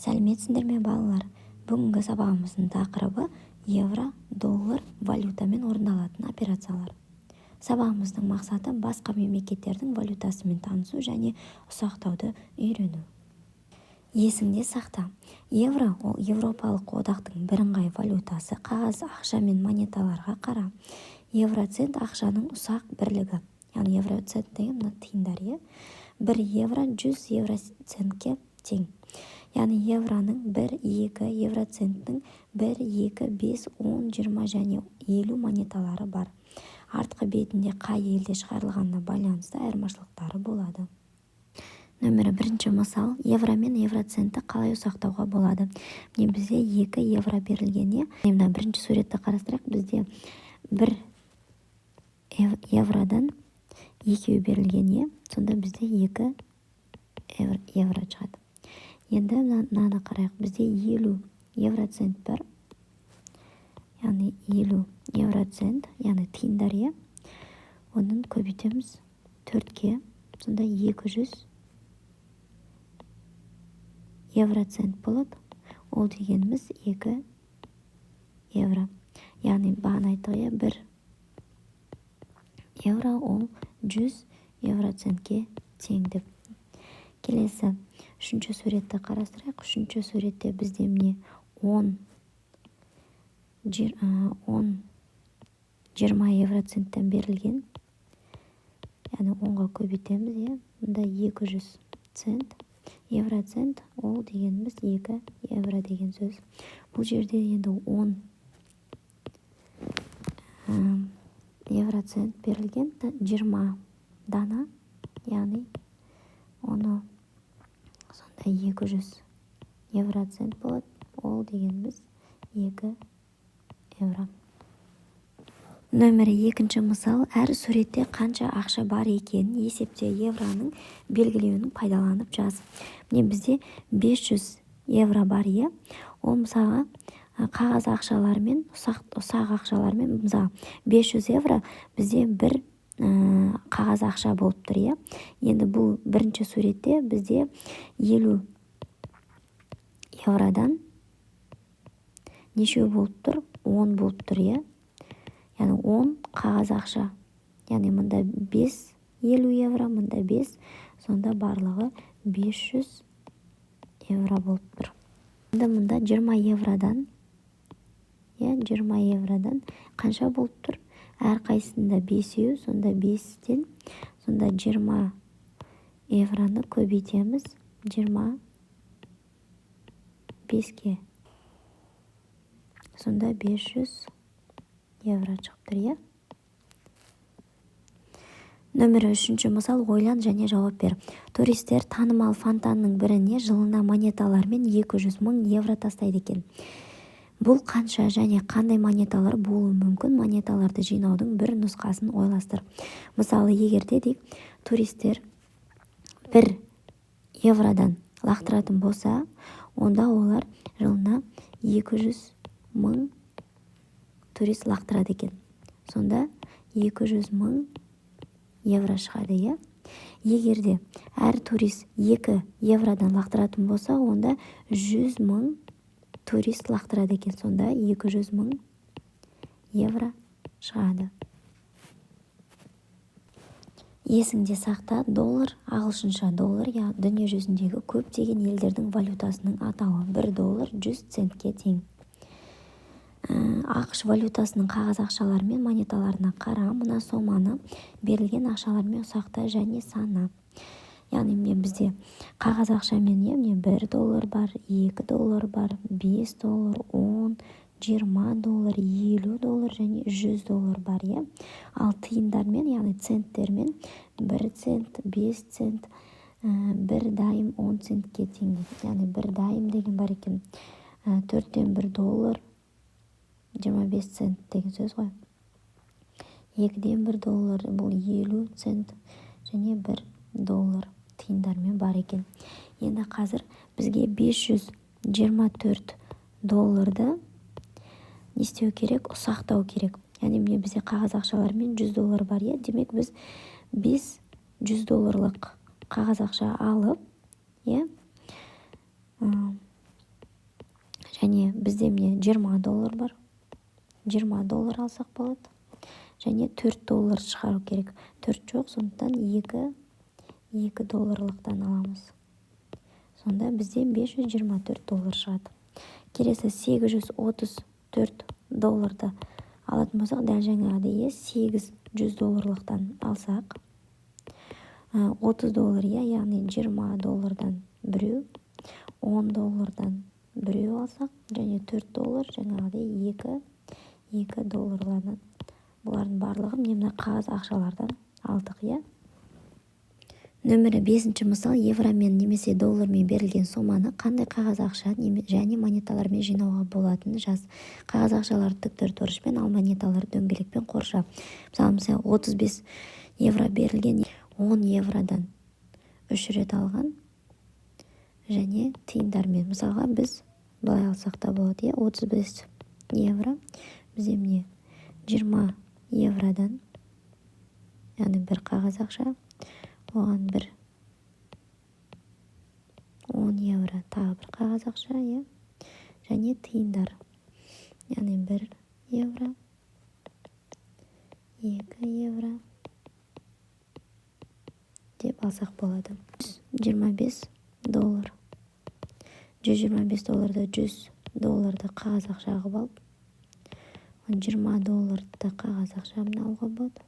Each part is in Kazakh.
Сәлеметсіңдер ме, балалар! Бүгінгі сабағымыздың тақырыбы: евро, доллар валютамен орындалатын операциялар. Сабағымыздың мақсаты: басқа мемлекеттердің валютасымен танысу және ұсақтауды үйрену. Есіңде сақта: евро – ол Еуропалық Одақтың бірыңғай валютасы. Қағаз ақша мен монеталарға қара. Евроцент – ақшаның ұсақ бірлігі, яғни евроцент деген мына тиындар, иә. 1 евро 100 евроцентке тең, яғни евроның бір, екі, евроценттің бір, екі, 5, 10, 20 және 50 монеталары бар. Артқы бетінде қай елде шығарылғанына байланысты айырмашылықтары болады. Нөмірі бірінші мысал: евро мен евроцентті қалай ұсақтауға болады? Міне, бізде 2 евро берілген, иә. Мына бірінші суретті қарастырайық. Бізде 1 евродан екеу берілген, иә. Сонда бізде 2 евро шығады. Енді мынаны қарайық. Бізде 50 евроцент бар, яғни 50 евроцент, яғни тиындар, иә. Оның көбейтеміз төртке, сонда 200 евроцент болады. Ол дегеніміз 2 евро. Яғни бағана айттық, иә, 1 евро ол 100 евроцентке тең деп. Келесі үшінші суретті қарастырайық. Үшінші суретте бізде, міне, 10, 20 евроценттен берілген, яғни 10-ға көбейтеміз, иә. Мында 200 цент, евроцент, ол дегеніміз 2 евро деген сөз. Бұл жерде енді 10 евроцент берілген, 20 дана, яғни оны сонда 200 евроцент болады. Ол дегеніміз 2 евро. Нөмірі екінші мысал: әр суретте қанша ақша бар екенін есепте. Евроның белгілеуін пайдаланып жаз. Міне, бізде 500 евро бар, иә. Ол, мысалға, қағаз ақшалармен, ұсақ, ұсақ ақшалармен, мысалы, 500 евро бізде бір қағаз ақша болып тұр, иә. Енді бұл бірінші суретте бізде 50 евродан нешеу болып тұр? 10 болып тұр, иә, яғни 10 қағаз ақша. Яғни мында 5 50 евро, мында 5, сонда барлығы 500 евро болып тұр. Енді мында 20 евродан, иә, 20 евродан қанша болып тұр? Әрқайсысында бесеу, сонда бестен, сонда 20 евроны көбейтеміз 25-ке, сонда 500 евро шығып тұр, иә. Нөмірі үшінші мысал: ойлан және жауап бер. Туристер танымал фонтанның біріне жылына монеталармен 200 мың евро тастайды екен. Бұл қанша және қандай монеталар болуы мүмкін? Монеталарды жинаудың бір нұсқасын ойластыр. Мысалы, егер де, дейік, туристер 1 евродан лақтыратын болса, онда олар жылына 200 мың турист лақтырады екен. Сонда 200 мың евро шығады, иә. Егер де әр турист 2 евродан лақтыратын болса, онда 100 мың турист лақтырады екен. Сонда 200 мың евро шығады. Есіңде сақта: доллар, ағылшынша dollar, дүние жүзіндегі көптеген елдердің валютасының атауы. 1 доллар 100 центке тең. АҚШ валютасының қағаз ақшалары мен монеталарына қара. Мына соманы берілген ақшалармен ұсақта және сана. Яғни, міне, бізде қағаз ақшамен, иә, міне, 1 доллар бар, 2 доллар бар, 5 доллар, 10, 20 доллар, 50 доллар және 100 доллар бар, иә. Ал тиындармен, яғни центтермен, 1 цент, 5 цент, бір дайм 10 центке тең дейді. Яғни бір дайм деген бар екен, төрттен бір доллар 25 цент деген сөз ғой. Екіден бір доллар бұл 50 цент және 1 доллар тиындармен бар екен. Енді қазір бізге 524 долларды не істеу керек? Ұсақтау керек. Яғни, міне, бізде қағаз ақшалармен 100 доллар бар, иә. Демек, біз 5 100 долларлық қағаз ақша алып, иә. Бізде міне 20 доллар бар, 20 доллар алсақ болады және 4 доллар шығару керек. 4 жоқ, сондықтан 2 долларлықтан аламыз. Сонда бізде 524 доллар шығады. Келесі 834 долларды алатын болсақ, дәл жаңағыдай 800 долларлықтан алсақ, 30 доллар, яғни 20 доллардан біреу, 10 доллардан біреу алсақ және 4 доллар жаңағыдай 2 долларлардан. Бұлардың барлығы мына қағаз ақшалардан алдық, иә. Нөмірі 5-ші мысал. Евромен немесе доллармен берілген соманы қандай қағаз ақша және монеталармен жинауға болатынын жаз. Қағаз ақшаларды тік төртбұрышпен, ал монеталарды дөңгелекпен қорша. Мысалы, 35 евро берілген, 10 евродан 3 рет алған және тиындармен. Мысалға, біз былай алсақ та болады, иә, 35 евро бізде міне 20 евродан, яғни бір қағаз ақша, оған бір 10 евро тағы бір қағаз ақша, иә, және тиындар, яғни 1 евро, 2 евро деп алсақ болады. 125 доллар. 125 долларды 100 долларды қағаз ақша қылып алып, 20 долларды қағаз ақшамен алуға болады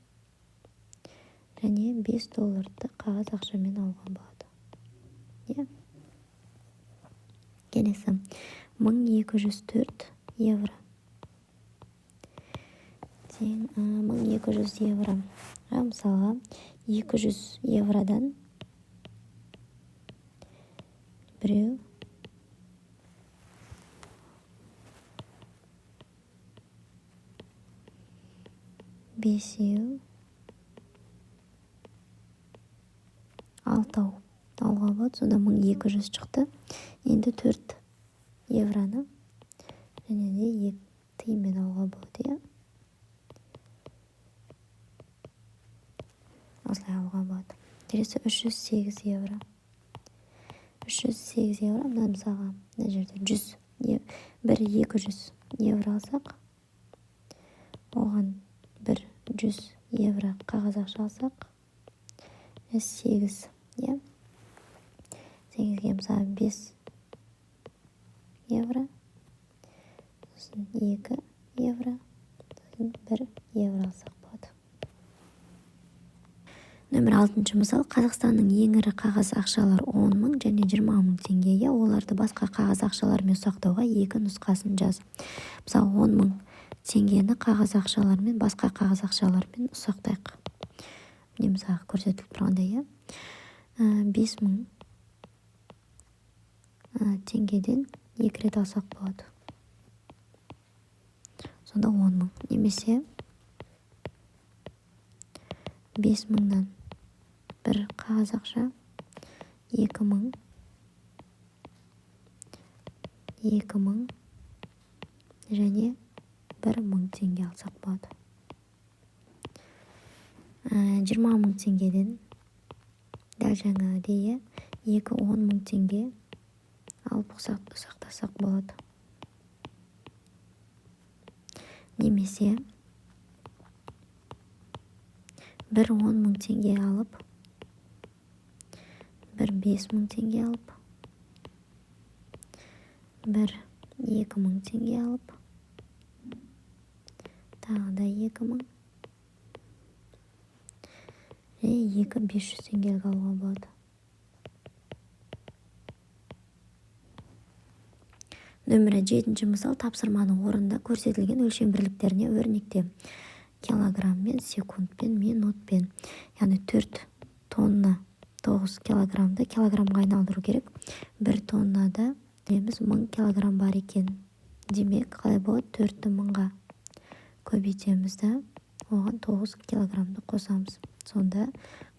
және 5 долларды қағаз ақшамен алуға болады, иә. Келесі 1204 евро тең 1200 евро. Мысалға, 200 евродан біреу, бесеу, алтау алуға болады. Сонда 1200 шықты. Енді 4 евроны және де тиынмен алуға болады, иә. Осылай алуға болады. Келесі 308 евро. 308 евро. Мына мысалға, мына жерде 100, бір 200 евро алсақ, оған бір 100 евро қағаз ақша алсақ, 8, иә. 8-ге мысалы 5 евро, сосын 2 евро, сосын 1 евро алсақ болады. Нөмір 6-мысал. Қазақстанның ең ірі қағаз ақшалар 10 мың және 20 мың теңгеге. Оларды басқа қағаз ақшалармен ұсақтауға екі нұсқасын жаз. Мысалы, 10 мың теңгені қағаз ақшалармен, басқа қағаз ақшалармен ұсақтайық. Міне, мысалға, көрсетіліп тұрғандай, иә. 5 мың теңгеден екі рет алсақ болады. Сонда 10 мың. Немесе 5 мыңнан бір қағаз ақша, 2 мың, 2 мың және 1 мың теңге алсақ болады. 20 мың теңгеден дәл жаңағыдай, иә, 2 10 мың теңге алып ұсақтасақ болады. Немесе бір 10 мың теңге алып, бір 5 мың теңге алып, бір 2 мың теңге алып, тағы да 2 мың және 2 500 теңгелік алуға болады. Нөмірі 7-ші мысал. Тапсырманы орында. Көрсетілген өлшем бірліктеріне өрнекте. Килограмммен, секундпен, минутпен. Яғни 4 тонна 9 килограммды килограммға айналдыру керек. 1 тоннада білеміз 1000 килограмм бар екен. Демек, қалай болады? 4-ті 1000-ға көбейтеміз да, оған 9 килограммды қосамыз. Сонда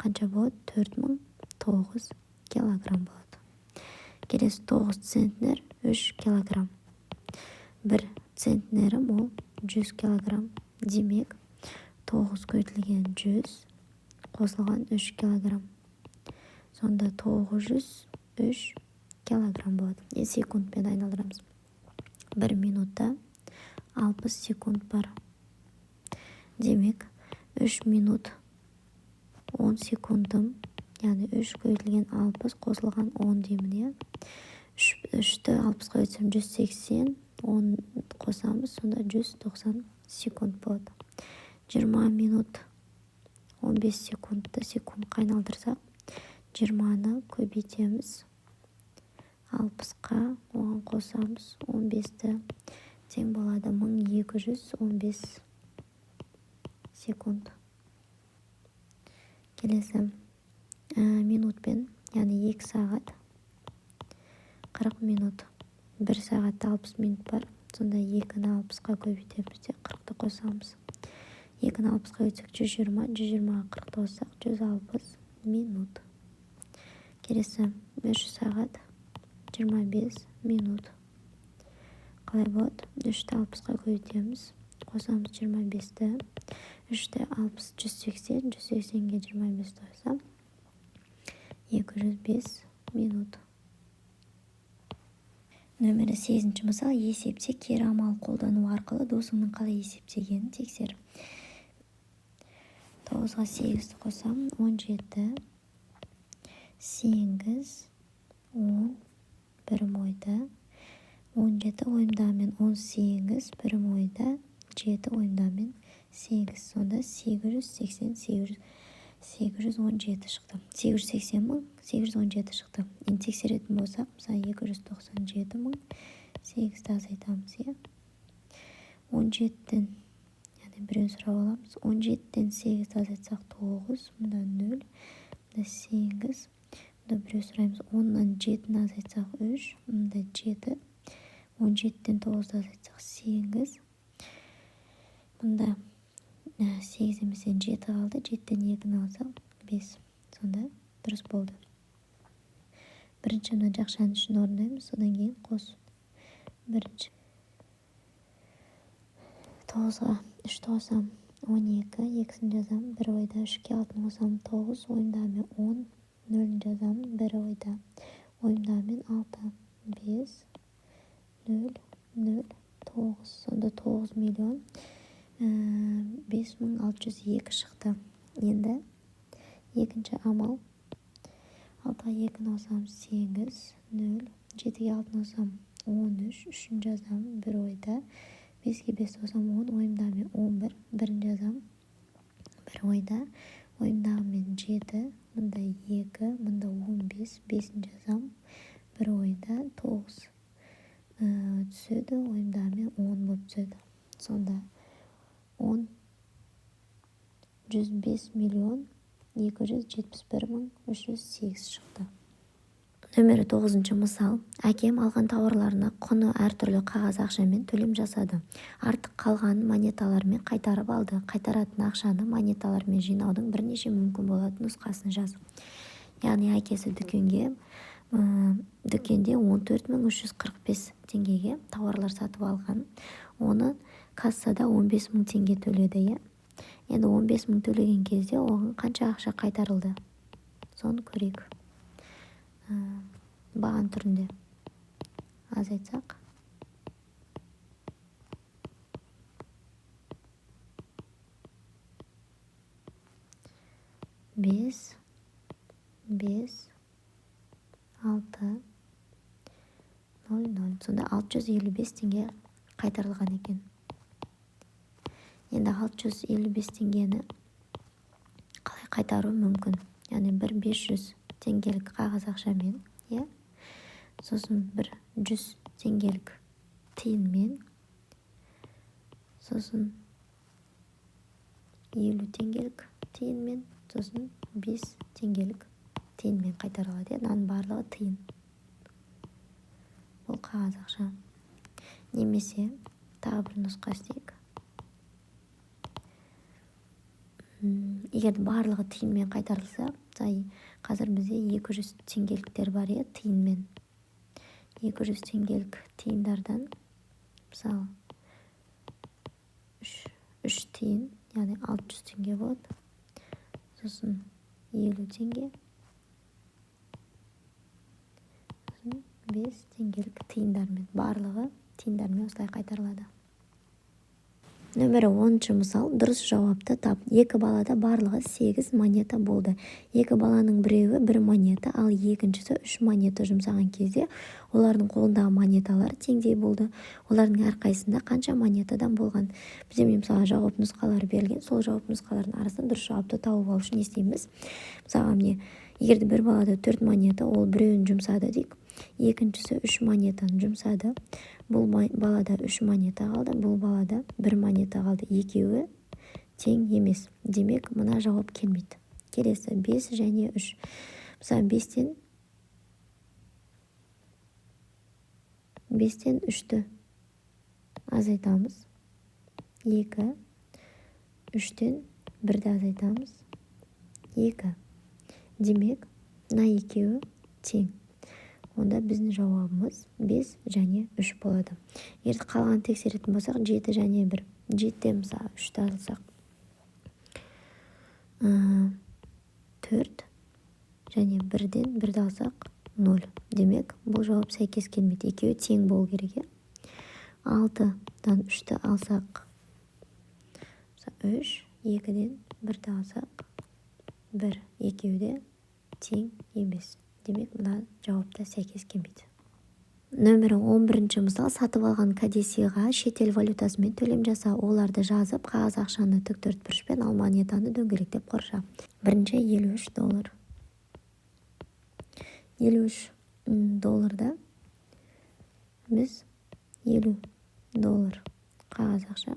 қанша болады? 4009 килограмм болады. Келесі 9 центнер 3 килограмм. 1 центнерім ол 100 килограмм. Демек, 9 көбейтілген 100 қосылған 3 килограмм. Сонда 903 килограмм болады. Енді секундпен айналдырамыз. 1 минутта 60 секунд бар. Демек, 3 минут 10 секундым, яғни 3 көбейтілген 60 қосылған 10 деймін, иә. 3-ті 60-қа көбейтсем 180, 10 қосамыз, сонда 190 секунд болады. 20 минут 15 секундты секундқа айналдырсақ, 20-ны көбейтеміз 60-қа, оған қосамыз 15-ті, тең болады 1215 секунд. Келесі минутпен, яғни 2 сағат 40 минут. 1 сағатта 60 минут бар, сонда 2-ні 60-қа көбейтеміз де 40-ты қосамыз. 2-ні 60-қа көбейтсек 120, 120-ға 40-ты қоссақ 160 минут. Келесі 3 сағат 25 минут. Қалай болады? 3-ті 60-қа көбейтеміз, қосамыз 25-ті. 3-ті 60 180, 180-ге 25-ті қоссам 205 минут. Нөмірі 8-ші мысал. Есепте кері амал қолдану арқылы досыңның қалай есептегенін тексер. 9-ға 8-ді қосамын, 17, 8, 10, бірім ойда. 17 ойымдағымен 18, бірім ойда, 7 ойымдағымен 8. Сонда 880, 817 шықты. 880 мың 817 шықты. Енді тексеретін болсақ, мысалы, 297 мың 8-ді азайтамыз, иә. 17-ден, яғни біреуін сұрап аламыз. 17-ден 8-ді азайтсақ 9, мында 0, мында 8, мында біреу сұраймыз. 10-нан 7-ні азайтсақ 3, мында 7. 17-ден 9-ды азайтсақ 8, мында 8 емес, 7 қалды. 7-ден 2-ні алсақ 5. Сонда дұрыс болды. Бірінші мына жақшаның ішін орындаймыз, содан кейін қос. Бірінші 9-ға 3-ті қосамын, 12, екісін жазамын, бір ойда. 3-ке 6-ны қосамын, 9, ойымдағымен 10, нөлін жазамын, бір ойда. Ойымдағымен 6, 5, 0, 0, 9. Сонда 9 миллион 5602 шықты. Енді екінші амал. 6-ға 2-ні қосамын, 8, 0, 7-ге 6-ны қосамын, 13, үшін жазамын, бір ойда. 5-ке 5 қосамын, 10, ойымдағымен 11, бірін жазамын, бір ойда. Ойымдағымен 7, мында 2, мында 15, бесін жазамын, бір ойда. 9 түседі, ойымдағымен 10 болып түседі. Сонда 10 105 миллион 271 мың 308 шықты. Нөмірі 9-шы мысал. Әкем алған тауарларына құны әртүрлі қағаз ақшамен төлем жасады. Артық қалғанын монеталармен қайтарып алды. Қайтаратын ақшаны монеталармен жинаудың бірнеше мүмкін болатын нұсқасын жаз. Яғни әкесі дүкенде 14 345 теңгеге тауарлар сатып алған. Оны кассада 15 мың теңге төледі, иә. Енді 15 мың төлеген кезде оған қанша ақша қайтарылды, соны көрейік. Баған түрінде азайтсақ, 5, 5, 6, 0, 0. Сонда 655 теңге қайтарылған екен. Енді 655 теңгені қалай қайтару мүмкін? Яғни бір 500 теңгелік қағаз ақшамен, иә, сосын бір 100 теңгелік тиынмен, сосын 50 теңгелік тиынмен, сосын 5 теңгелік тиынмен қайтарылады, иә. Мынаның барлығы тиын, бұл қағаз ақша. Немесе тағы бір нұсқа істейік. Егер барлығы тиынмен қайтарылса, қазір бізде 200 теңгеліктер бар, иә, тиынмен. 200 теңгелік тиындардан, мысалы, 3 тиын, яғни 600 теңге болады. Сосын 50 теңге, сосын 5 теңгелік тиындармен барлығы Тиындармен осылай қайтарылады. Нөмірі 10-шы мысал. Дұрыс жауапты тап. Екі балада барлығы 8 монета болды. Екі баланың біреуі 1 монета, ал екіншісі 3 монета жұмсаған кезде олардың қолындағы монеталар теңдей болды. Олардың әрқайсысында қанша монетадан болған? Бізде мысалы жауап нұсқалары берілген. Сол жауап нұсқаларының арасынан дұрыс жауапты тауып алу үшін не істейміз? Мысалға, міне, егер де бір балада 4 монета, ол біреуін жұмсады дейік. Екіншісі 3 монетаны жұмсады. Бұл балада 3 монета қалды, бұл балада 1 монета қалды. Екеуі тең емес. Демек, мына жауап келмейді. Келесі 5 және 3. Мысалы, 5-тен 3-ті азайтамыз. 2, 3-тен 1-ді азайтамыз. 2. Демек, мына екеуі тең. Онда біздің жауабымыз 5 және 3 болады. Егер қалғанын тексеретін болсақ, 7 және 1. 7-тен мысалы 3-ті алсақ, 4 және 1-ден 1-ді алсақ, 0. Демек, бұл жауап сәйкес келмейді. Екеуі тең болу керек, иә? 6-дан 3-ті алсақ, 3, 2-ден 1-ді алсақ, 1. Екеуі де тең емес. Демек, мына жауапта сәйкес келмейді. Нөмірі 11-ші мысал. Сатып алған кәдесыйға шетел валютасымен төлем жаса. Оларды жазып, қағаз ақшаны тік төртбұрышпен, ал монетаны дөңгелектеп қорша. Бірінші 53 доллар. 53 долларда біз 50 доллар қағаз ақша,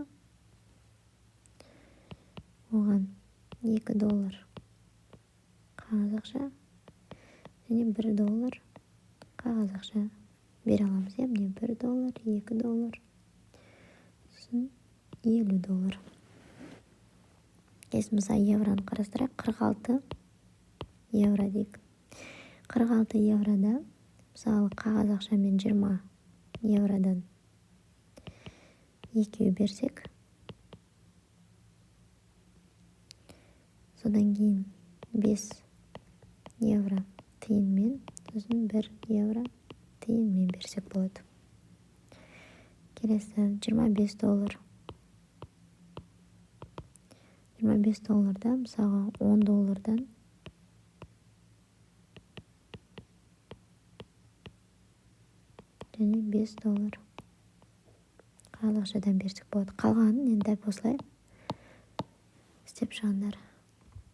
оған 2 доллар қағаз ақша және 1 доллар қағаз ақша бере аламыз, иә. Міне, 1 доллар, 2 доллар, сосын 50 доллар. Келесі мысалы евроны қарастырайық. 46 евро дейік. 46 еврода мысалы қағаз ақшамен 20 евродан екеу берсек, содан кейін 5 евро тиынмен, сосын 1 евро тиынмен берсек болады. Келесі 25 доллар. 25 долларда мысалға 10 доллардан және 5 доллар қағаз ақшадан берсек болады. Қалғанын енді дәп осылай істеп шығыңдар.